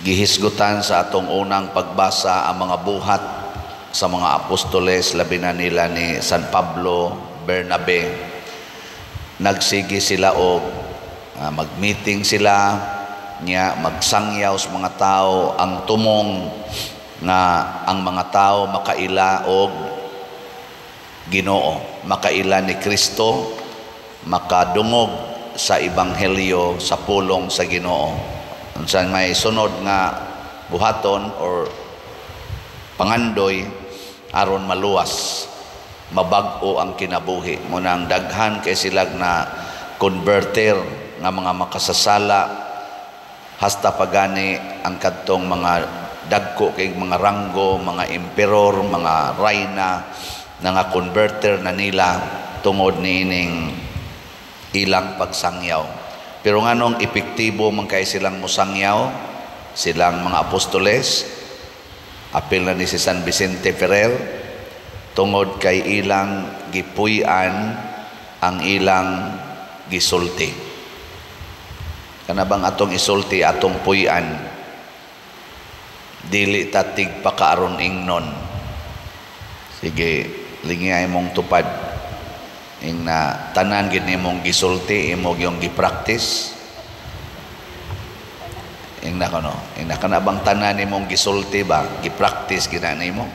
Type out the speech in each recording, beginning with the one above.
Gihisgutan sa atong unang pagbasa ang mga buhat sa mga apostoles, labi na nila ni San Pablo, Bernabe. Nagsige sila og mag-meeting sila niya, magsangyaw sa mga tao ang tumong nga ang mga tao makaila og Ginoo, makaila ni Kristo, makadungog sa ebanghelyo, sa pulong sa Ginoo. Unsa may sunod nga buhaton or pangandoy aron maluwas, mabag-o ang kinabuhi? Munang daghan kay silag na converter nga mga makasasala, hasta pagani ang kadtong mga dagko kay mga ranggo, mga emperor, mga rayna, nga converter na nila tungod niining ilang pagsangyaw. Pero nganong epektibo man kay silang mosangyaw, silang mga apostoles, apil na ni si San Vicente Ferrer? Tungod kay ilang gipuy-an ang ilang gisulti. Kana bang atong isulti, atong puy-an? Dili ta tigpakaaron ingnon. Sige, lingi mong tupad. Ing na tanan gid nimong gisulti, imo gyung gi-practice. Ing na kono, ing na kana bang tanan nimong gisulti ba, gi-practice gid na nimo?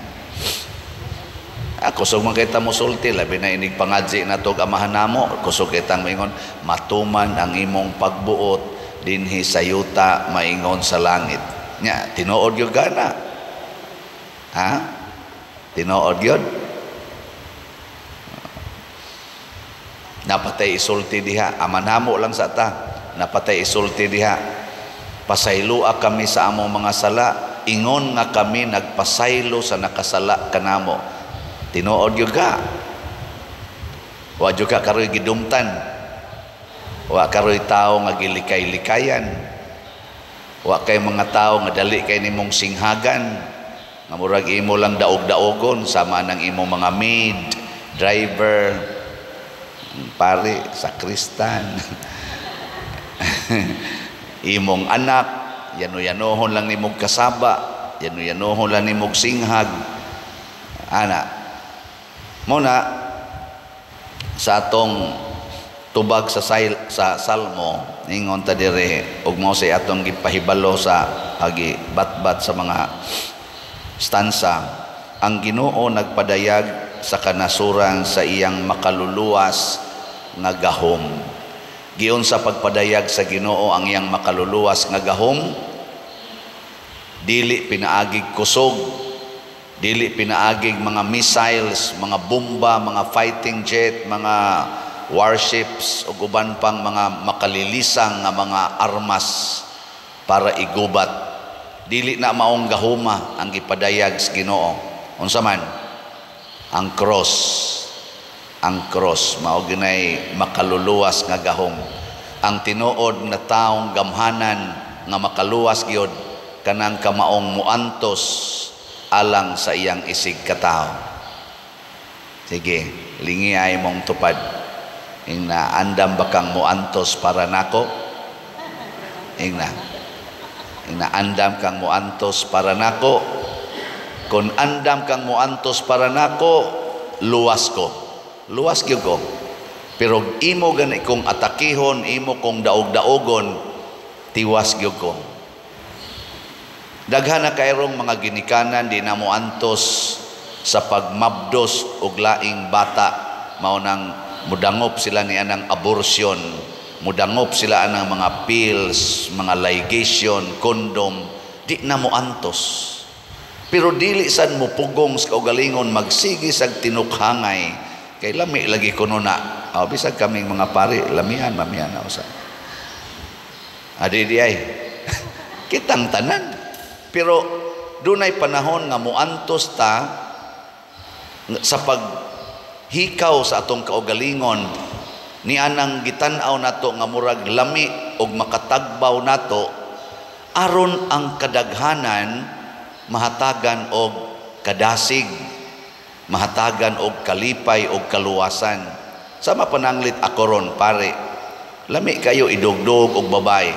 Ah, kusog man kita mosulti, labi na inig pangadzi na tog amahan namo, kusog kitang moingon, "Matuman ang imong pagbuot dinhi sa yuta maingon sa langit." Nya, tinuod gyud gana? Ha? Tinuod gyud? Napatay isulti diha, amanamo lang sa ta. Napatay isulti diha. "Pasayloa kami sa among mga sala, ingon nga kami nagpasaylo sa nakasala kanamo." Tinuod gyud ka? Wa gyud ka karoy gidumtan. Wa karoy tao nga gilikay-likayan. Wa kay mga tao nga dali kay nimong singhagan. Nga murag imo lang daog-daogon sama ng imong mga maid, driver, pare, sakristan. Imong anak, yano-yanohon lang nimong kasaba, yano-yanohon lang nimong singhag. Ana, muna sa atong tubag sa Salmo, ingon ta dire ug mao say atong gipahibalo sa agi batbat sa mga stansa, ang Ginoo nagpadayag sa kanasuran sa iyang makaluluwas nga gahom. Giun sa pagpadayag sa Ginoo ang iyang makaluluwas nga gahom? Dili pinaagig kusog, dili pinaagig mga missiles, mga bomba, mga fighting jet, mga warships ug uban pang mga makalilisang nga mga armas para igubat. Dili na maong gahuma ang gipadayag sa Ginoo. Unsa man? Ang cross. Ang cross mao ginay makaluluwas nga gahom. Ang tinuod nga taong gamhanan nga makaluwas gyud kanang kamaong muantos alang sa iyang isig katawo. Sige, lingi ay mong tupad. Ing na, andam ba kang muantos para nako? Ing na. Ing na, andam kang muantos para nako? Kung andam kang muantos para nako, luwas ko. Luwas gyud ko. Pero imo gani kong atakihon, imo kong daog-daogon, tiwas gyud ko. Daghan na kayrong mga ginikanan di na moantos sa pagmabdos og laing bata, mao nang mudangop sila ni anang abortion, mudangop sila anang mga pills, mga ligation, condom, di na moantos. Pero dili sad mo pugong sa kaugalingon, magsige sag tinukhangay kay lami lagi kuno na. Oh, bisag kaming mga pari, lamian mamian na usa. Adi di ay kitang tanan. Pero dunay panahon nga moantos ta sa paghikaw sa atong kaugalingon ni anang gitan-aw nato nga murag lami og makatagbaw nato aron ang kadaghanan mahatagan og kadasig, mahatagan og kalipay og kaluwasan. Sama pananglit ako ron, pare, lami kayo idugdog og babae.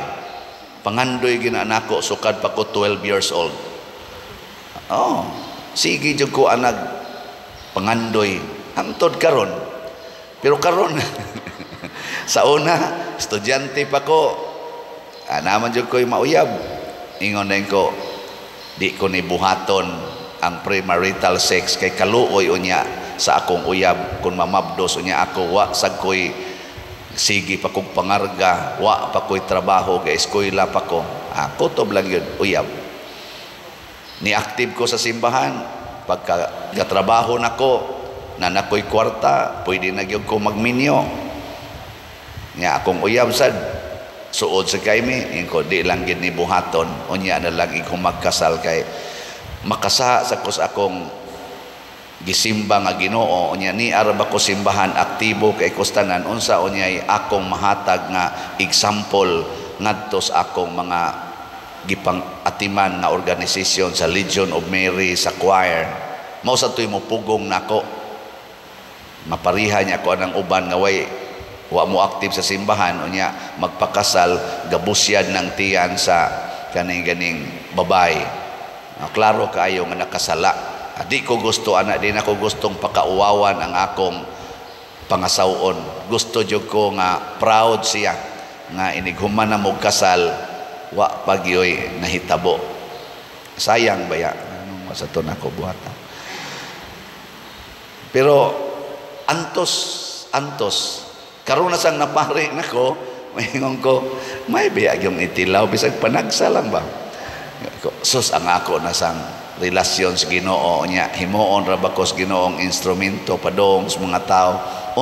Pangandoy gina nako sukad pa ko 12 years old. Oh, sige jud ko anag pangandoy hangtod karon. Pero karon, sa una, estudyante pa ko, naman jud ko'y mauyab. Ingon din ko, di ko ni buhaton ang premarital sex kay kaluoy unya sa akong uyab kung mamabdos unya ako. Wa sad ko'y, sige pa kong pangarga, wa pa ko'y trabaho, ga eskwela pa ko. Ako kutob lang yun uyab. Ni active ko sa simbahan pagka gatrabaho nako na nakoy kwarta, pwede na gyud ko magminyo nya. Akong uyab sad suod sa kay mi ko, di lang gid ni buhaton unya na lang iko magkasal kay makasa sa ko sa akong gisimba nga Ginoo. Unya ni ara ba ko simbahan, aktibo kay kustanan, unsa unyay akong mahatag nga example ngadto sa akong mga gipang atiman nga organisasyon sa Legion of Mary, sa choir? Mao sa tuy mo pugong nako, mapariha niya ako anang uban nga way wa mo active sa simbahan, unya magpakasal, gabusyad ng tiyan sa kaning ganing babay. Klaro kaayo nga nakasala. Di ko gusto ana, di na ko gustong pakauwawan ang akong pangasawon. Gusto jud ko nga proud siya nga inighuman na mo kasal, wa pagyoy nahitabo. Sayang baya anong sa to nako buhata. Pero antos antos karon na sang napari nako, maingon ko, may biyag yung itilaw bisag panagsa lang ba. Sus, ang ako na sang relasyon sa Ginoo nya, himuon ra ba ko sa Ginoong instrumento padong sa mga tao?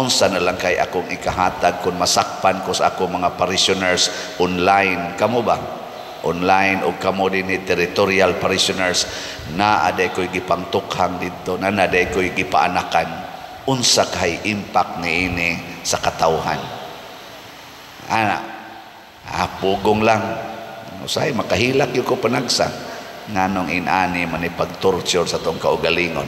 Unsa na lang kay akong ikahatag kung masakpan ko sa ako mga parishioners online, kamo ba online o kamo din ni territorial parishioners na aday ko'y gipangtukhang didto na naday ko'y gipaanakan? Unsa kay impact niini sa katawhan ana? Pugong lang, usay makahilak gyud ko panagsa nganong inani man pag-torture sa tong kaugalingon.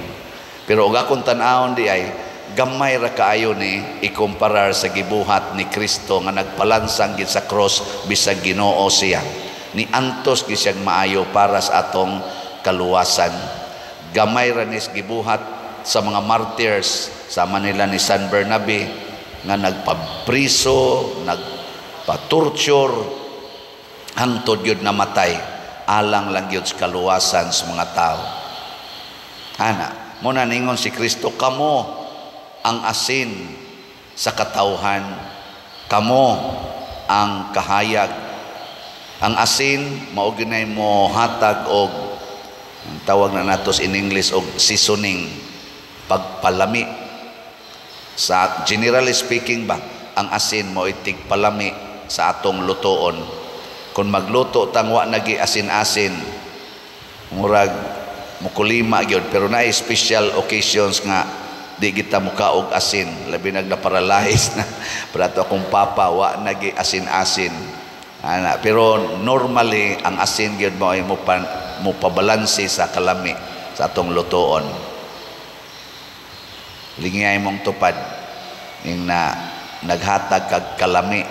Pero og akong tan-awon di ay gamay ra kaayo ni ikumparar sa gibuhat ni Kristo nga nagpalansang gid sa cross bisag Ginoo siya. Ni antos gid siyang maayo para sa atong kaluwasan. Gamay ra ni gibuhat sa mga martyrs sama nila ni San Bernabe nga nagpapriso, nagpa-torture hangtod gyud namatay alang lang gyud sa kaluwasan sa mga tao. Ana, mo na ningon si Kristo, "Kamo ang asin sa katawhan, kamo ang kahayag." Ang asin mao ginay mo hatag og ang tawag na natos in English og seasoning, pagpalami. Sa generally speaking ba, ang asin mo tigpalami sa atong lutoon. Kung magluto tang wa nagi asin-asin, murag mukulima gyud. Pero naay special occasions nga di kita mukaog asin, labi nag na-paralyze na. Pero ato akong papa, wa nagi asin-asin ana. Pero normally ang asin gyud mo ay mo pan, mo pabalanse sa kalami sa atong lutoon. Lingay mong tupad ing na naghatag kag kalami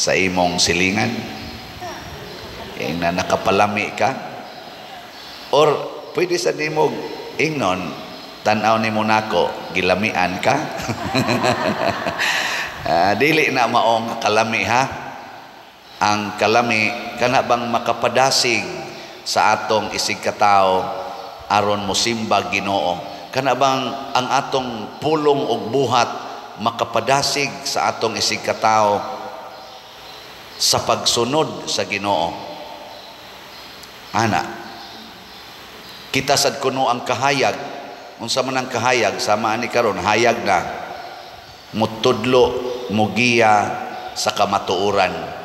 sa imong silingan, ing na nakapalami ka, or pwede sa nimo ingnon, tan-aw nimo nako, gilamian ka. Dili na maong kalami ha. Ang kalami kana bang makapadasig sa atong isig katao aron mosimba Ginoo? Kana bang ang atong pulong og buhat makapadasig sa atong isig katao sa pagsunod sa Ginoo? Ana, kita sad kuno ang kahayag. Unsa man ang kahayag? Sama ani karon, hayag na mutudlo, mugiya sa kamatuoran.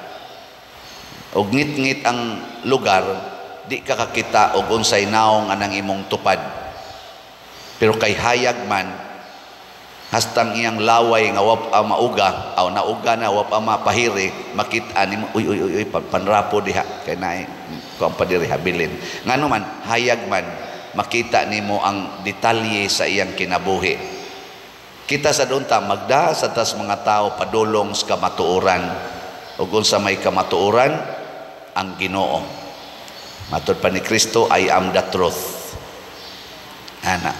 Og ngit-ngit ang lugar, di ka kakita og unsay naong anang imong tupad, pero kay hayag man, hastang iyang laway nga wa pa mauga aw nauga na, wa pa mapahiri, makita nimo, "Uy, uy, uy, uy, panrapo diha kay naay kuan pa diri habilin." Ngano man hayag man, makita nimo ang detalye sa iyang kinabuhi. Kita sa unta magda sa tas mga tao padulong sa kamatuoran. Ug unsa may kamatuoran? ang Ginoo. Matod pa ni Kristo, "I am the truth." Ana.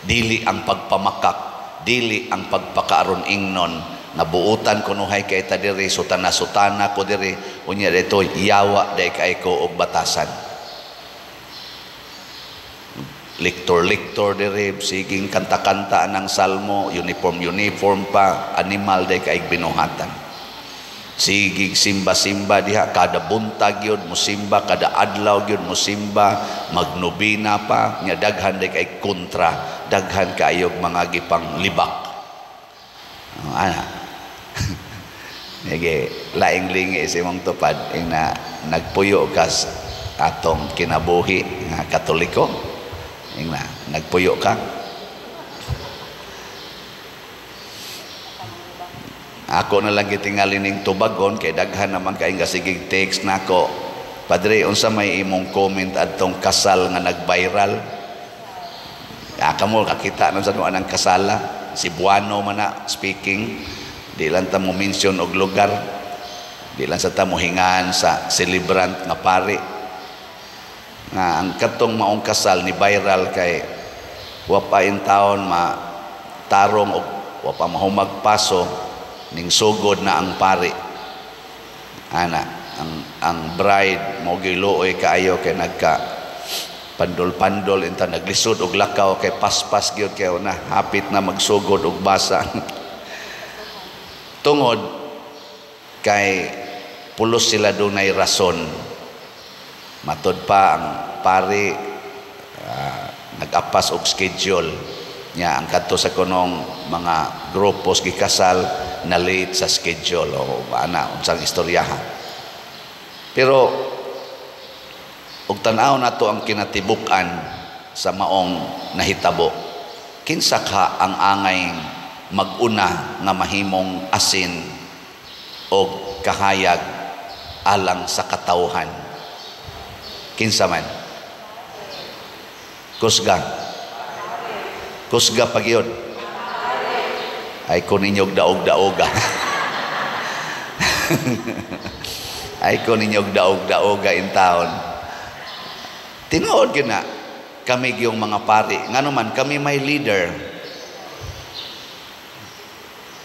Dili ang pagpamakak, dili ang pagpakaaron ingnon nga buutan kunuhay kay ta diri, sutana sutana ko diri, unya dito yawa day kay ko og batasan. Lektor lektor diri, siging kanta-kanta ng salmo, uniform uniform pa, animal day kay binuhatan. Sigig simba-simba diha kada buntag yun musimba, kada adlaw gyud musimba, magnobina pa nga daghan day kay kontra, daghan kaayog mga gipang libak. Oh, ana. Sige, laing lingi sa imong tupad ing na nagpuyo ka atong kinabuhi nga Katoliko. Ing na nagpuyo ka. Ako na lang gitingali ning tubagon kay daghan naman kay nga sigig text nako. "Padre, unsa may imong comment adtong kasal nga nag-viral?" Ah, kamo kakita na sa ang kasala, Cebuano man na speaking. Di lang ta mo mention og lugar. Di lang sa ta mo hingan sa celebrant nga pari. Nga ang katong maong kasal ni viral kay wa pa in taon ma tarong og wa pa mahumag paso ning sugod na ang pari. Ana, ang bride mo giluoy kaayo kay nagka pandol-pandol inta naglisod og lakaw kay paspas gyud kay na hapit na magsugod og basa. Tungod kay pulos sila dunay rason. Matod pa ang pari nag-apas og schedule nya ang kadto sa kunong mga grupos gikasal na late sa schedule o ana unsang istoryaha. Pero ug tan-aw nato ang kinatibuk-an sa maong nahitabo. Kinsa ka ang angay mag-una nga mahimong asin og kahayag alang sa katawhan? Kinsa man? Kusga. Kusga pagyod. Ay ko ninyog daog-daoga. Ay ko ninyog daog-daoga in town. Tinuod gyud na kami gyung mga pari. Ngano man kami may leader.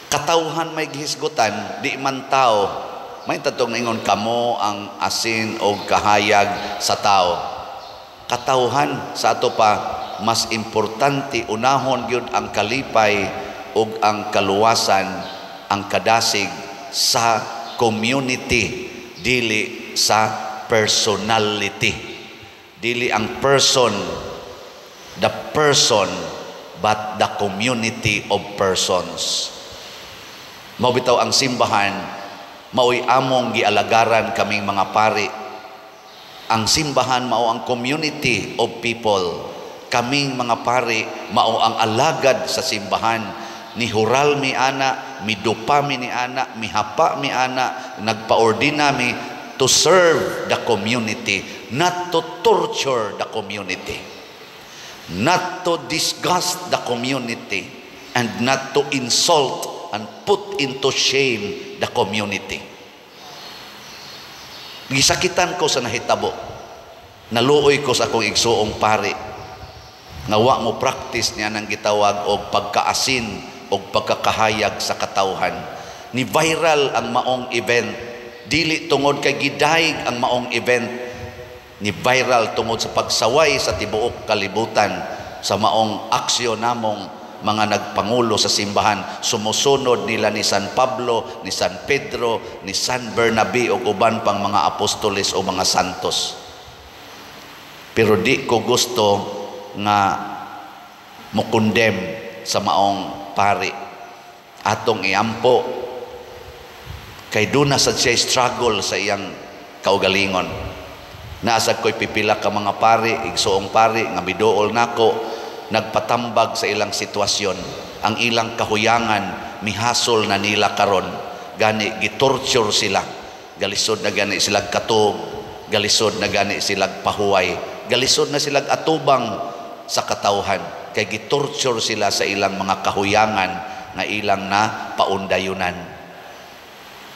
Katawhan may gihisgutan, di man tao. May tatong ingon kamo ang asin o kahayag sa tao. Katawhan sa ato pa mas importante unahon gyud ang kalipay ug ang kaluwasan, ang kadasig sa community, dili sa personality. Dili ang person, the person, but the community of persons. Mao bitaw ang simbahan, mao'y among gialagaran kaming mga pari. Ang simbahan mao ang community of people. Kaming mga pari mao ang alagad sa simbahan. Ni hural mi ana, midupa mi ni ana, mihapa mi ana, nagpaordina mi to serve the community, not to torture the community, not to disgust the community, and not to insult and put into shame the community. Gisakitan ko sa nahitabo. Naluoy ko sa akong igsuong pari nga wa mo practice niya nang gitawag og pagkaasin og pagkakahayag sa katawhan. Ni viral ang maong event dili tungod kay gidayeg ang maong event, ni viral tungod sa pagsaway sa tibuok kalibutan sa maong aksyon namong mga nagpangulo sa simbahan. Sumusunod nila ni San Pablo, ni San Pedro, ni San Bernabe ug uban pang mga apostoles o mga santos. Pero di ko gusto nga mukondem sa maong pari. Atong iampo kay duna sa siya struggle sa iyang kaugalingon. Naasag ko'y pipila ka mga pari, igsuong pari nga miduol nako, nagpatambag sa ilang sitwasyon, ang ilang kahuyangan mihasol na nila karon. Gani gitorture sila, galisod na gani silag katog, galisod na gani silag pahuway, galisod na silag atubang sa katawhan kay gitorture sila sa ilang mga kahuyangan nga ilang na paundayunan.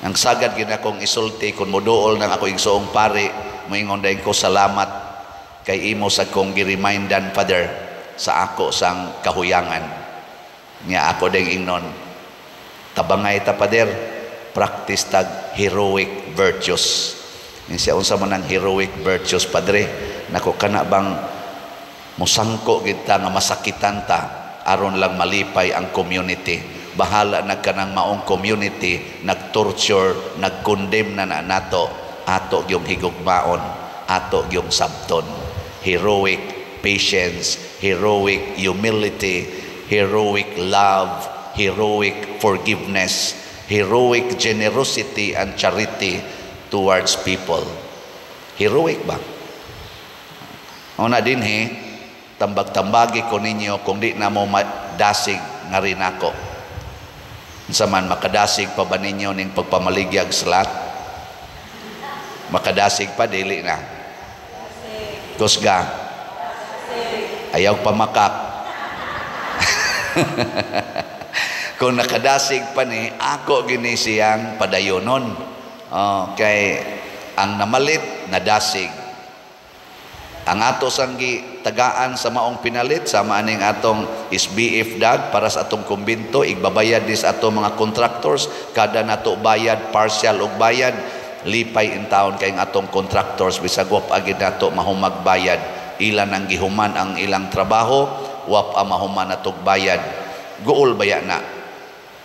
Ang sagad gid akong isulti kung moduol ng ako igsuong pari, moingon dayon ko, "Salamat kay imo sa kong gi-remindan, Father, sa ako sang kahuyangan." Nya ako ding ingnon, "Tabangay ta, Father, practice tag heroic virtues." Yung siya, "Unsa man ang heroic virtues, Padre?" Nako, kana bang musangko gid ta nga masakitan ta aron lang malipay ang community. Bahala na kanang maong community nag-torture, nag-condemn na na nato, ato gyung higugmaon, ato gyung sabton. Heroic patience, heroic humility, heroic love, heroic forgiveness, heroic generosity and charity towards people. Heroic ba? Una din he, tambag-tambagi ko ninyo kung di na mo madasig nga rin ako. Unsa man, makadasig pa ba ninyo ning pagpamaligyag slot? Makadasig pa, dili na? Kusga. Ayaw pamakak. Kung nakadasig pa ni, ako gini siyang padayonon. Oh, kay ang namalit, nadasig. Ang ato sang tagaan sa maong pinalit sama aning atong SBF dag para sa atong kumbinto, igbabayad ni sa atong mga contractors, kada nato bayad partial og bayad, lipay in taon kay ang atong contractors bisag wap agid nato mahumag bayad, ilan ang gihuman ang ilang trabaho, wap ang mahuman natog bayad. Guol baya na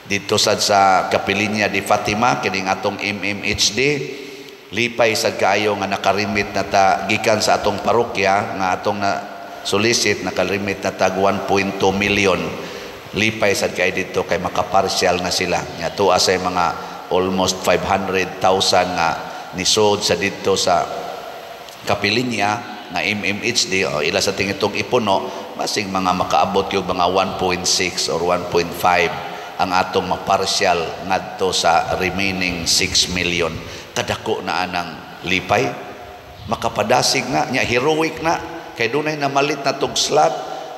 dito sad sa Kapilinya di Fatima kining atong MMHD. Lipay sad kaayo nga nakarimit na ta gikan sa atong parokya nga atong na solicit, nakarimit na tag 1.2 million. Lipay sad kay dito kay makapartial na sila nga tuwa sa mga almost 500,000 nga nisod sa dito sa Kapilinya nga MMHD. O ila sa tingitong ipuno, masing mga makaabot yung mga 1.6 or 1.5 ang atong mapartial ngadto sa remaining 6 million. Kadako na anang lipay, makapadasig na nya, heroic na kay dunay namalit na tog slot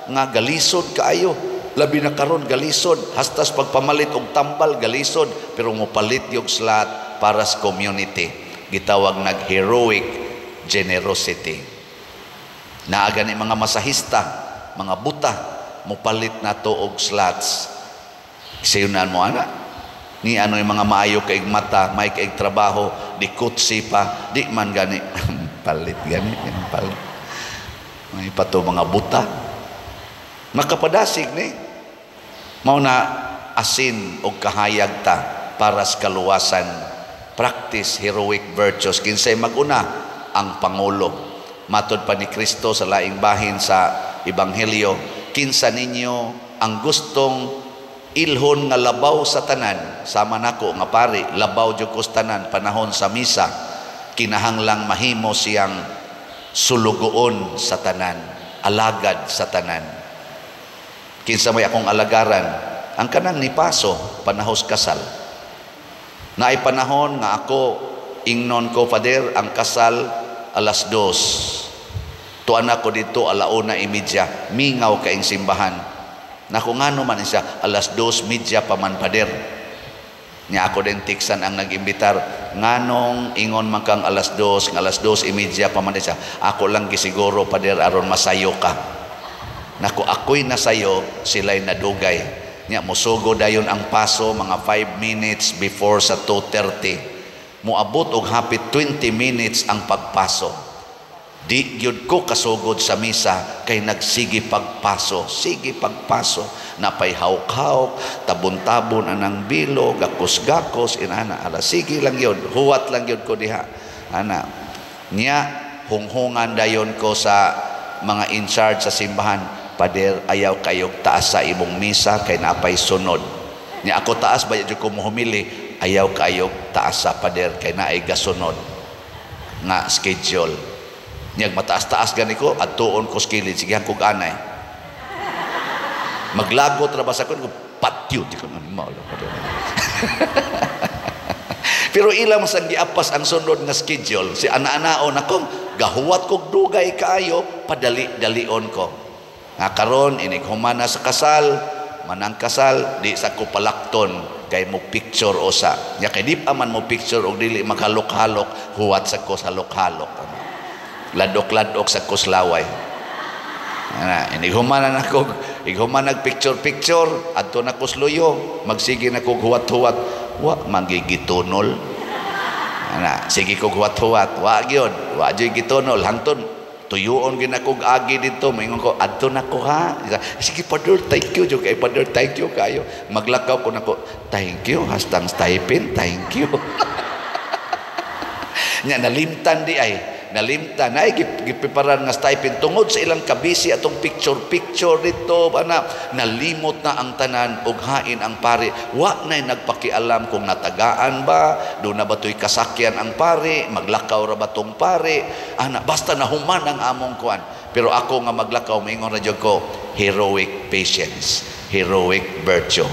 nga galisod kaayo. Labi na karon galisod, hastas pagpamalit og tambal galisod, pero mopalit yung slot para sa community. Gitawag nag heroic generosity. Naa gani mga masahista, mga buta, mopalit na to og slots. Sayunan mo ana ni ano yung mga maayo kaig mata, may kaig trabaho, di kutsi pa, di man gani palit gani palit. May pato mga buta. Makapadasig ni. Mao na asin og kahayag ta para sa kaluwasan. Practice heroic virtues. Kinsay maguna? Ang pangulo. Matod pa ni Kristo sa laing bahin sa Ebanghelyo, kinsa ninyo ang gustong ilhon nga labaw sa tanan, sama nako nga pari, labaw jud ko sa tanan panahon sa misa, kinahanglang mahimo siyang sulugoon sa tanan, alagad sa tanan. Kinsa may akong alagaran? Ang kanang nipaso panahos kasal. Naay panahon nga ako ingnon ko, "Father, ang kasal 2:00." Tuan ako dito 1:30, mingaw kaing simbahan. Naku, ngano man siya, 2:30 pa man, Pader. Nya ako din tiksan ang nag-imbitar, "Nganong ingon man kang 2:00, nga 2:30 pa man siya?" "Ako lang gisiguro, Pader, aron masayo ka." Naku, ako'y nasayo, sila'y nadugay. Nya musugo dayon ang paso mga 5 minutes before sa 2:30. Muabot og hapit 20 minutes ang pagpaso. Di gyud ko kasugod sa misa kay nagsige pagpaso, sige pagpaso, napay hawk-hawk, tabon-tabon anang bilo, gakos-gakos inana, ala sige lang yun, huwat lang yun ko diha. Ana, nya hunghungan dayon ko sa mga in charge sa simbahan, "Pader, ayaw kayog taas sa imong misa kay napay sunod." Nya ako taas ba jud ko mohumili, "Ayaw kayog taas sa pader kay naay gasunod nga schedule." Niyag mataas-taas gani ko, adtuon ko sa kilid, sige kog anay. Maglagot ra ba sa ko, patyo, di ko na. Pero ilang sang giapas ang sunod nga schedule, si ana-anaon akong gahuwat kog dugay kaayo, padali-dalion ko. Nga karon inig humana sa kasal, manang kasal, di sa ko palakton, Kay mo picture usa. Nya kay di pa man mo picture og dili maghalok-halok, huwat sa ko sa halok-halok. Ladok-ladok sa kuslaway. Ana, inighuman na nako, ighuman nag picture picture, adto na ko sluyo, magsige na kog huwat-huwat, wa magigitunol. Ana, sige kog huwat-huwat, wa gyud, wa gyud gitunol hangtod tuyuon gyud ako agi didto. Moingon ko, "Adto na ko ha." "Sige, Father, thank you jud kay, Father, thank you kayo." Maglakaw ko nako, "Thank you hastang stipend, thank you." Nya nalimtan di ay, nalimtan ay gipreparan nga stipend tungod sa ilang kabisi atong picture picture dito ana, nalimot na ang tanan ug hain ang pari. Wa nay nagpakialam kung natagaan ba do na ba to'y kasakyan ang pari, maglakaw ra ba tong pari ana, basta nahuman ang among kuan. Pero ako nga maglakaw, moingon ra jud ko, "Heroic patience, heroic virtue."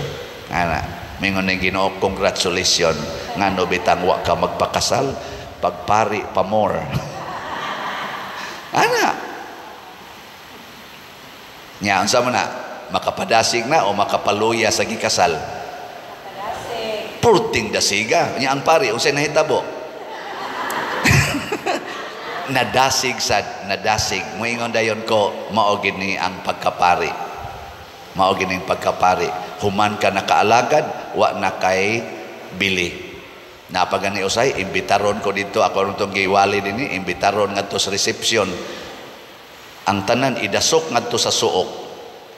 Ana, moingon ning Ginoo, "Congratulations, ngano bitang wa ka magpakasal, pagpari pa more." Ana. Nya unsa man na? Makapadasig na o makapaluya sa gikasal? Padasig. Purting dasiga. Nya ang pari, unsay nahitabo? Nadasig sad, nadasig. Moingon dayon ko, mao gid ni ang pagkapari. Mao gid ning pagkapari. Human ka nakaalagad, wa na kay bili. Napagani usay, imbitaron ko dito, ako ron tong giwali dinhi, imbitaron ngadto sa reception. Ang tanan idasok ngadto sa suok,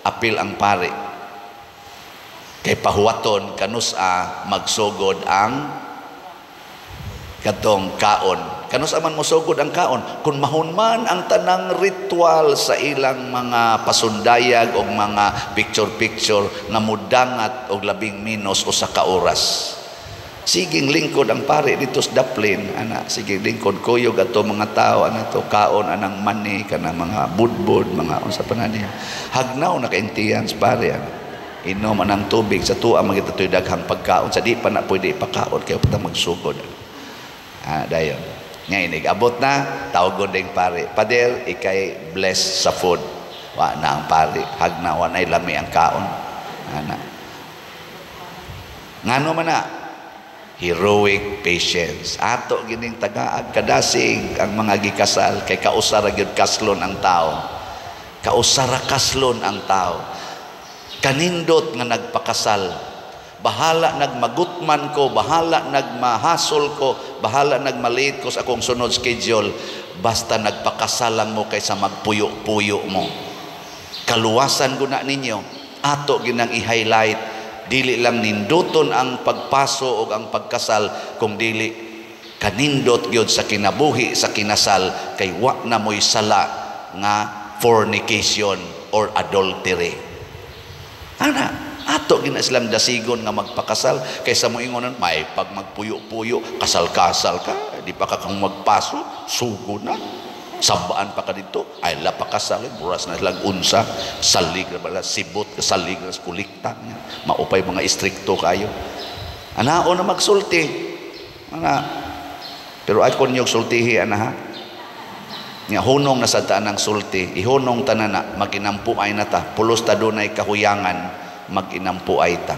apil ang pari. Kay pahuwaton kanus-a magsugod ang katong kaon. Kanus-a man mosugod ang kaon kung mahunman ang tanang ritual sa ilang mga pasundayag o mga picture-picture nga mudangat og labing minos usa ka oras. Siging lingkod ang pare dito sa daplin ana, sige lingkod kuyog ato mga tao ana to kaon anang mani kana mga budbud, mga unsa pa na niya. Hagnaw nakaintihan sa pare ana. Inom anang tubig sa tuwa magita to'y daghang pagkaon sa di pa na pwede ipakaon kay pa magsugod. Ah, dayon. Nga inig abot na, tawgon ding pare. "Pader, ikay bless sa food." Wa na ang pare, hagnaw na lami ang kaon. Ana. Ngano man na? Heroic patience. Ato gining tagaag kadasig ang mga gikasal kay kausara gyud kaslon ang tao. Kausara kaslon ang tao. Kanindot nga nagpakasal. Bahala nagmagutman ko, bahala nagmahasol ko, bahala nagmalate ko sa akong sunod schedule, basta nagpakasal lang mo kaysa magpuyo-puyo mo. Kaluwasan ko na ninyo, ato ginang i-highlight, dili lang ninduton ang pagpaso o ang pagkasal, kung dili kanindot gyud sa kinabuhi sa kinasal kay wa na mo'y sala nga fornication or adultery. Ana, ato gina silang dasigon nga magpakasal kaysa mo ingonon may pag magpuyo-puyo, kasal-kasal ka, di pa ka kang magpaso, sugo na. Sambaan pa ka dito, ay la pakasal, buras na silang unsa, salig na bala, sibot, salig na kulikta niya. Maupay mga istrikto kayo. Anao na magsulti. Ana. Pero ay kon yung sultihi, ana ha. Nga hunong na sa ng sulti, ihunong tanan na, maginampu ay na ta, pulos ta dunay kahuyangan, maginampu ay ta.